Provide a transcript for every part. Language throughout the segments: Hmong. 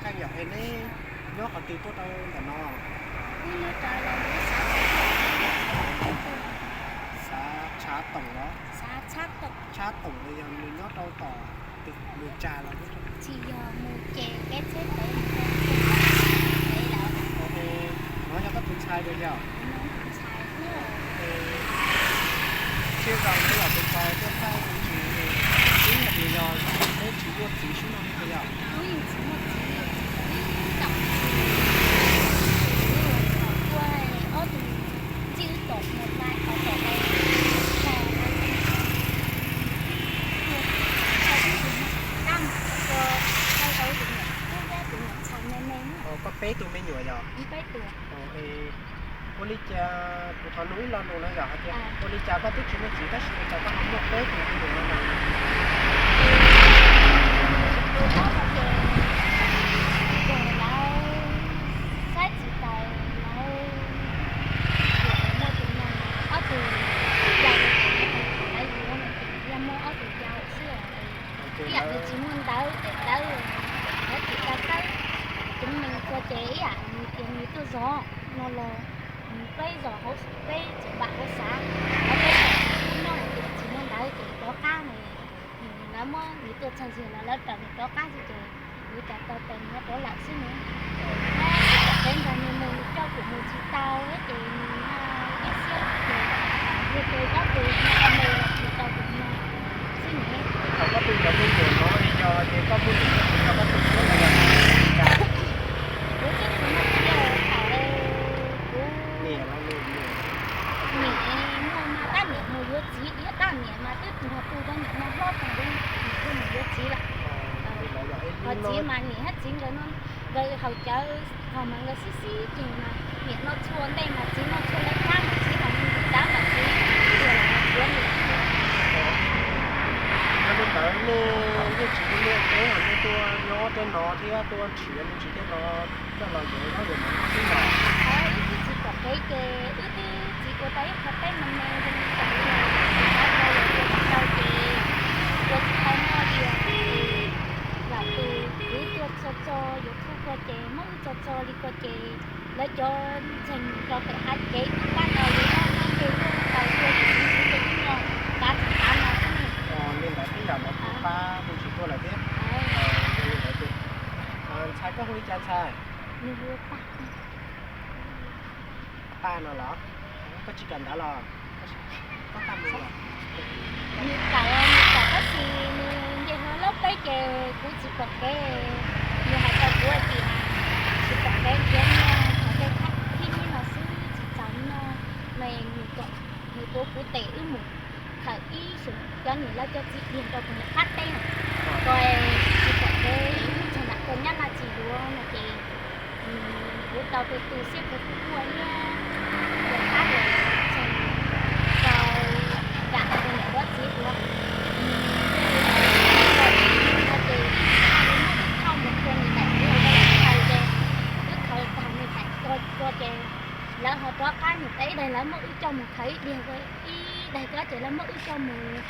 Kheej yom, es neb nyob qhov twg tuaj rau ntawm no? Xav Tshab Toom los? Tshab Toom los yog nws nyob rau tom Mường Trà los? Tsis yog, mus ces kev tsheb pem, pem lawm. Nov yog koj tus ntxhais puas yog? Siab zoo neb los tus ntxhais tuaj thaij tsis, twb hais tias yog neb tsis muaj txiv sib noj li puas yog? Wb yeej tsis muaj txiv, wb thaum tsis, wb thaum tuaj ob tug txij wb tom mus pais tau tom ntawd, tsis tau na, tuaj thaij tus niam tab mas tau tau tus niam tub thiab tus niam ntxhais me me. Koj peb tug me nyuam yog? Peb tug. Ua li cas kuv thov nug ib lo lus no yog hais tias ua li cas koj twb tsis muaj txiv tab sis ua cas koj ho muaj peb tus me nyuam no mas? Ces lawv saib tsis taus, lawv yuav muaj tus no, ob tug yau lawv yuav no ces yog muaj ob tug yau xwb os. Ib yam li tsis muaj ntawv, daim ntawv, lawv tsis tau khawb cev mees rau ces ib yam nws tias nws tuaj zov no los peb zos hauv, peb tseem npam hauv xav, lawv peb zos tsis pub noj hais tias tsis muaj ntawv ces rov qab no. Lawv muab nws tua txog ntxiag los lawv raws nws rov qab xwb ces nws cas tau tes nws rov lawm xwb ne. Tsis pom kev nrog nws mus, nws coj kuv mus tsis tau thiab ces nws ib siab ces yog tus ob tug me los tsis tau tus no xwb ne. Thaum koj tu cov me nyuam no li yog hais tias koj muaj niam muaj txiv rau koj tus thiab los yog li cas? Kuv twb tsis muaj txiv, thaum kuv niam muaj mas tab niam mus yuav txiv thiab, tab niam mas twb nrog tu rau niam no hlob tag li, niam thiaj mus yuav txiv lawm. Ho txiv mas niam thiab txiv nkawd no, nkawd haus cawv ho mas nkawd xib xib ceg mas niam noj tshua ntej mas txiv noj tshua lawv qab mas txiv los mus ntim dab mas txiv tuag los txiv niam. Yog li ntawd nej yeej tsis muaj niam tub, nej tuaj nyob tej no thiab tuaj nrhiav me ntsis tej no coj los yuav zaub yuav mov xwb los? Wb twb tsis pom kev ces wb twb tsis ua tau ib qho teb me me zoo li cas li, tsis pom tau los ua tsis tau ces ua tsis tau noj li os. Lam tus kwv tuaj txog tso YouTube ko ces muab wb tso tso li ko ces lawv cov ntseeg rau pem hav cev twb pab tau li ob hnub ces tuaj tau tuaj ib sim ntsis ces wb noj kav tseem kav no xwb ne. Li ntawd twb yog lawv kuj pab me ntsis tuaj lawm thiab. Yog li ntawd ces ntxhais koj hu li cas ntxhais? Nws hu Paj. Paj no los? Koj tsis kawm ntawv los? Koj tsis, koj tsis mus los? Nws kawm, nws kawm tab sis nws nce hlo lab peb ces kuv tsis pom kev. Nws hais rau kuv hais tias tsis pom kev nrhiav nyiaj, qhov tej thaj thib nyib no xwb tsis txaus noj no, nws kom nws tuav kuv tes wb mus khaws ib xyoos cov niam lawv cov txiv diag rau kuv niam qab teb na, ko tsis pom kev wb txog nram kawg nyab laj tsis yuav no ces kuv tau tus xiab kawg kuj quaj liab rau qab los txog rau nram kuv niam lawv txiv tuav. Ces ib txhij muab wb thauj mus rau nws daim diag rau wb khaws ces wb khaws tag nws daim ko rau ces lawv ho rov qab nws daim ib daig lawv muab wb coj mus khaws ib diag rau ib daig ko ces lawv muab wb coj mus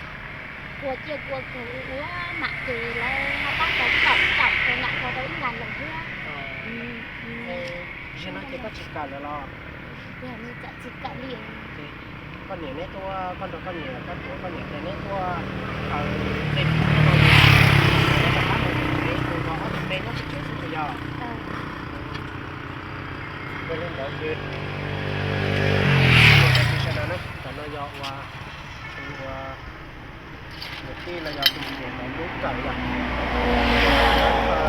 kua ciaj kua kawg ua mam ces lawv ho pab tau kaum kaum rau nram ko rau wb nqa los thiab. Zaum no ces koj tsis kawm lawm los? Yog nws txawm tsis kawm li. Koj niam neb tuaj, koj nrog koj niam, koj tuav koj niam ces neb tuaj khaws tej kub no, rov qab mus tsev, tus no ob tug me nyob pem tsev xwb puas yog? Yog li ntawd ces sawv daws na, ntawm no yog ua tus ua niam tij los yog tus niam ntawd lub kawm yom.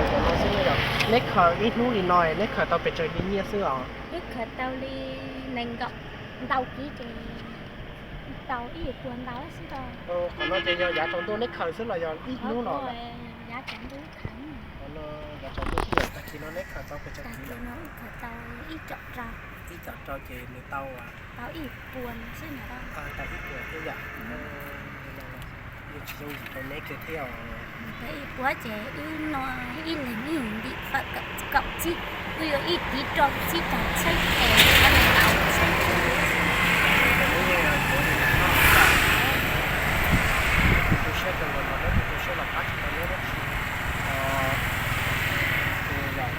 Cov no xwb yog neb khaws ib hnub li no neb khaws tau pes tsawg nyiaj xwb os? Wb khaws tau li nees nkaum ntau kiv ces tau ib puas ntau xwb os. Qhov no ces yog yav tsaus ntuj neb khaws xwb los yog ib hnub no? Yav tsaus ntuj khaws. Qhov no yav tsaus ntuj xwb yog tag kis no neb khaws tau pes tsawg kiv lawm? Tag kis no wb khaws tau ib com rau. Ib com rau ces nws tau tau ib puas xwb na. Tau ib puas xwb yom. Yeej tsis yooj yim rau neb kiag thiab os. Tau ib puas ces wb noj ib leeg ib ntim fawm kaum txib, wb yuav ib kiv rau txib tag tsheb es wb noj tau tsheb. Ces neb yeej yuav ua li no noj tau. Kuv tu siab kawg nkaus los neb kuj tu siab los pab tsis tau neb dab tsi. Ces yog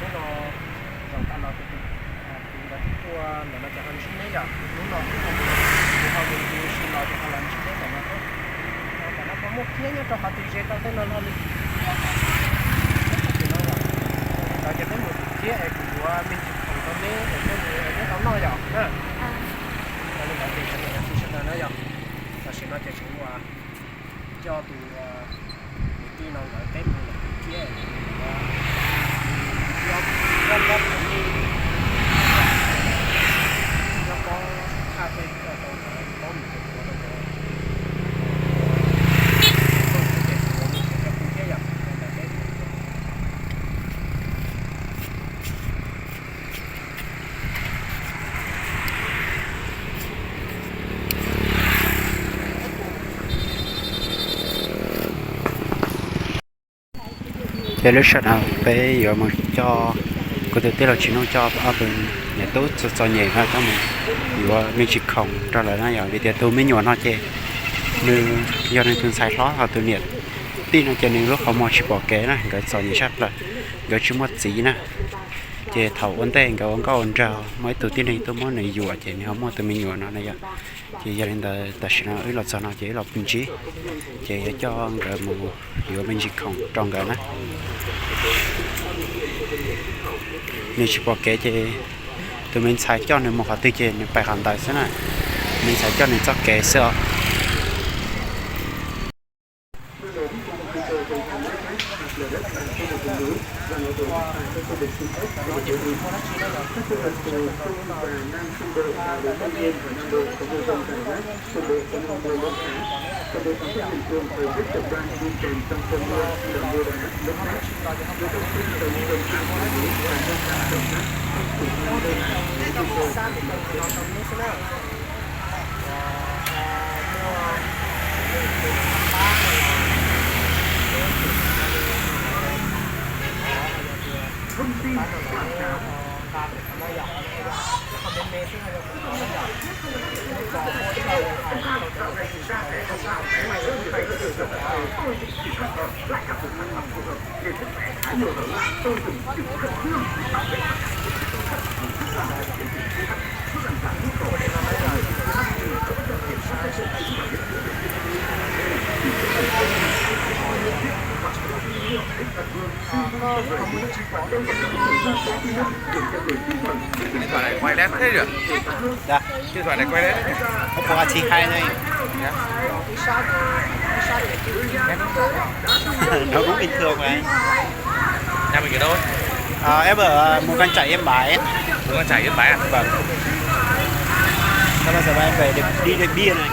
Ntawm no ces ho ntsib neb yom, hnub no kuv ho mus ncig ua si los ces ho los ntsib neb ntawm no thiab. Tam no puas muaj khiab nyob rau qhov twg ze tau tej no no li? Li ntawd ces peb mus tim khiab es kuv yuav me ntsis khoom rau neb es neb mus es neb tau noj yom na. Li ntawd ces sawv daws na yom, tam sim no ces kuv coj tus kwv tij no nkawd teb mus lawm tim khiab, nyob nyob pov nij, nyob pob thaj tej coj tau nkawd paub mus tus puav rau nkawd. Ces kuv mus tsev rau kuv thiab yom, ntawm peb mus. Ces lub sij hawm no peb yuav mus coj kuv tus tij laug Tsis Nuj coj ob tug niam tub txom nyem no coj mus yuav me ntsis khoom rau lawv na yom, vim tias tus me nyuam no ces nws yog nws tus ntxhais hlob, ho tus niam tij no ces nws lub qhov muag tsis pom kev na, nkawd txom nyem tshaj plaws, nkawd tsis muaj txiv na. Ces thaum ua ntej nkawd ua nkauj ua nraug muaj ib tug tib neeg tuaj muab nws yuam ces nws ho muaj tus me nyuam no na yom. Ces yog li ntawd tam sim no wb los txog no ces wb los ntsib, ces yuav coj nkawd mus yuav me ntsis khoom rau nkawd na. Nws tsis pom kev ces tus me ntxhais coj nws mus qhov twg ces nws pais qhov ntawd xwb na. Me ntxhais coj nws txoj kev xwb os. Điện thoại này quay led thế nhỉ? Dạ. Điện thoại này quay led thế nhỉ? Oppo A chín hai này. Dạ. Nó cũng bình thường mà. Nhà mình ở đâu? À, em ở, à, Mù Cang Chải Yên Bái. Mù Cang Chải Yên Bái à? Vâng. Sao bây giờ em về Điện, đi Điện Biên này.